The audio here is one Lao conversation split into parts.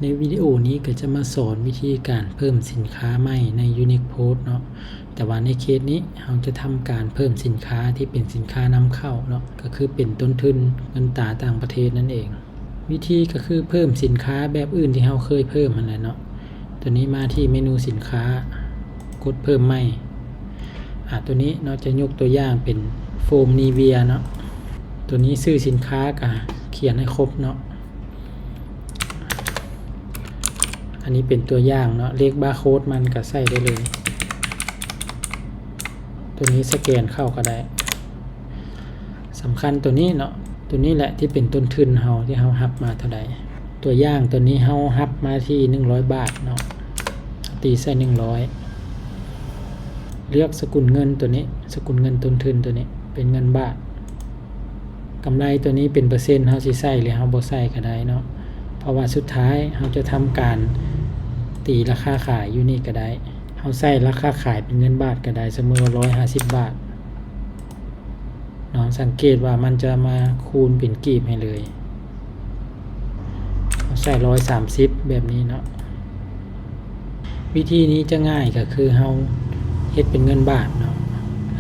ໃນວິດີໂອນີ້ກໍຈະມາສອນວິທີການເພີ່ມສິນຄ້າໃໝ່ໃນ Unique Post ເນາະ, ແຕ່ວ່າໃນເຄສນີ້ເຮົາຈະທຳການເພີ່ມສິນຄ້າທີ່ເປັນສິນຄ້ານຳເຂົ້າເນາະ, ກໍຄືເປັນຕົ້ນທຶນເງິນຕາຕ່າງປະເທດນັ້ນເອງ. ວິທີກໍຄືເພີ່ມສິນຄ້າແບບອື່ນທີ່ເຮົາເຄີຍເພີ່ມຫັ້ນແຫຼະເນາະ. ຕົວນີ້ມາທີ່ເມນູສິນຄ້າ, ກົດເພີ່ມໃໝ່. ອາ ຕົວນີ້ເນາະ ຈະຍົກຕົວຢ່າງເປັນໂຟມ Nivea ເນາະ. ຕົວນີ້ຊື່ສິນຄ້າກໍຂຽນໃຫ້ຄົບເນາະ. ອັນນີ້ເປັນຕົວຢ່າງເນາະ, ເລກບາໂຄດມັນກໍໃສ່ໄດ້ເລີຍ. ຕົວນີ້ສະແກນເຂົ້າກໍໄດ້. ສຳຄັນຕົວນີ້ເນາະ, ຕົວນີ້ແຫຼະທີ່ເປັນຕົ້ນທຶນເຮົາ ທີ່ເຮົາຮັບມາເທົ່າໃດ. ຕົວຢ່າງຕົວນີ້ເຮົາຮັບມາທີ່ໜຶ່ງຮ້ອຍບາດເນາະ, ເຮົາຕີໃສ່ໜຶ່ງຮ້ອຍ. ເລືອກສະກຸນເງິນຕົວນີ້, ສະກຸນເງິນຕົ້ນທຶນຕົວນີ້ເປັນເງິນບາດ. ກຳໄລຕົວນີ້ເປັນເປີເຊັນ, ເຮົາຊິໃສ່ ຫຼື ເຮົາບໍ່ໃສ່ກໍໄດ້ເນາະ, ເພາະວ່າສຸດທ້າຍເຮົາຈະທຳການຕີລາຄາຂາຍຢູ່ນີ້ກໍໄດ້. ເຮົາໃສ່ລາຄາຂາຍເປັນເງິນບາດກໍໄດ້, ສົມມຸດວ່າຮ້ອຍຫ້າສິບບາດເນາະ, ສັງເກດວ່າມັນຈະມາຄູນເປັນກີບໃຫ້ເລີຍ. ເຮົາໃສ່ຮ້ອຍສາມສິບແບບນີ້ເນາະ. ວິທີນີ້ຈະງ່າຍ ກໍຄືເຮົາເຮັດເປັນເງິນບາດເນາະ.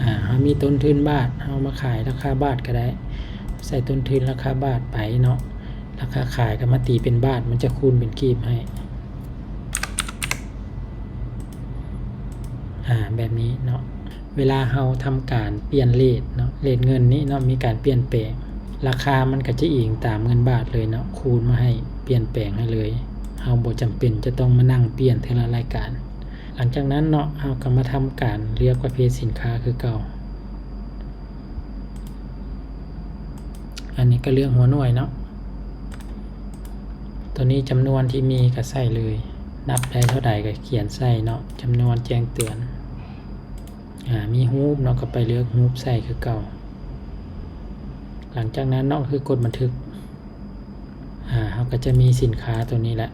ອາ ເຮົາມີຕົ້ນທຶນບາດ, ເຮົາມາຂາຍລາຄາບາດກໍໄດ້, ໃສ່ຕົ້ນທຶນລາຄາບາດໄປເນາະ, ລາຄາຂາຍກໍມາຕີເປັນບາດ, ມັນຈະຄູນເປັນກີບໃຫ້. ອາ ແບບນີ້ເນາະ. ເວລາເຮົາທຳການປ່ຽນເຣດເນາະ, ເຣດເງິນນີ້ເນາະ ມີການປ່ຽນແປງ, ລາຄາມັນກໍຈະອີງຕາມເງິນບາດເລີຍເນາະ, ຄູນມາໃຫ້, ປ່ຽນແປງໃຫ້ເລີຍ. ເຮົາບໍ່ຈຳເປັນຈະຕ້ອງມານັ່ງປ່ຽນເທື່ອລະລາຍການ. ຫຼັງຈາກນັ້ນເນາະ, ເຮົາກໍມາທຳການເລືອກປະເພດສິນຄ້າຄືເກົ່າ. ອັນນີ້ກໍເລືອກຫົວໜ່ວຍເນາະ. ຕົວນີ້ຈຳນວນທີ່ມີກໍໃສ່ເລີຍ, ນັບໄດ້ເທົ່າໃດກໍຂຽນໃສ່ເນາະ, ຈຳນວນແຈ້ງເຕືອນ. ອາ ມີຮູບເນາະ, ກໍໄປເລືອກຮູບໃສ່ຄືເກົ່າ. ຫຼັງຈາກນັ້ນເນາະ, ຄືກົດບັນທຶກ. ອາ ເຮົາກໍຈະມີສິນຄ້າຕົວນີ້ແຫຼະ.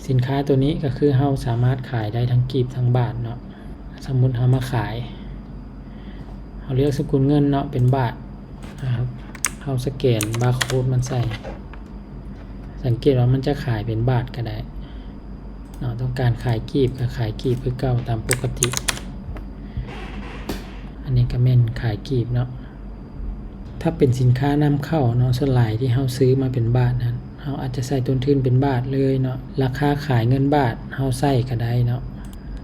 ສິນຄ້າຕົວນີ້ກໍຄືເຮົາສາມາດຂາຍໄດ້ທັງກີບທັງບາດເນາະ. ສົມມຸດເຮົາມາຂາຍ, ເຮົາເລືອກສະກຸນເງິນເນາະ ເປັນບາດ. ອາ ເຮົາສະແກນບາໂຄດມັນໃສ່, ສັງເກດວ່າມັນຈະຂາຍເປັນບາດກໍໄດ້ເນາະ, ຕ້ອງການຂາຍກີບກໍຂາຍກີບຄືເກົ່າຕາມປົກກະຕິ. ອັນນີ້ກໍແມ່ນຂາຍກີບເນາະ. ຖ້າເປັນສິນຄ້ານຳເຂົ້າເນາະ, ສ່ວນຫຼາຍທີ່ເຮົາຊື້ມາເປັນບາດນັ້ນ, ເຮົາອາດຈະໃສ່ຕົ້ນທຶນເປັນບາດເລີຍເນາະ, ລາຄາຂາຍເງິນບາດເຮົາໃສ່ກໍໄດ້ເນາະ.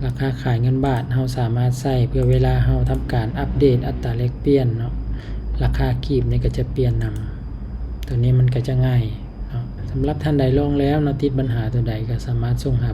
ລາຄາຂາຍເງິນບາດເຮົາສາມາດໃຊ້ເພື່ອເວລາເຮົາທຳການອັບເດດອັດຕາແລກປ່ຽນເນາະ, ລາຄາກີບນີ້ກໍຈະປ່ຽນນຳ. ຕົວນີ້ມັນກໍຈະງ່າຍເນາະ. ສຳລັບທ່ານໃດລອງແລ້ວເນາະ, ຕິດບັນຫາຕົວໃດກໍສາມາດສົ່ງຫາ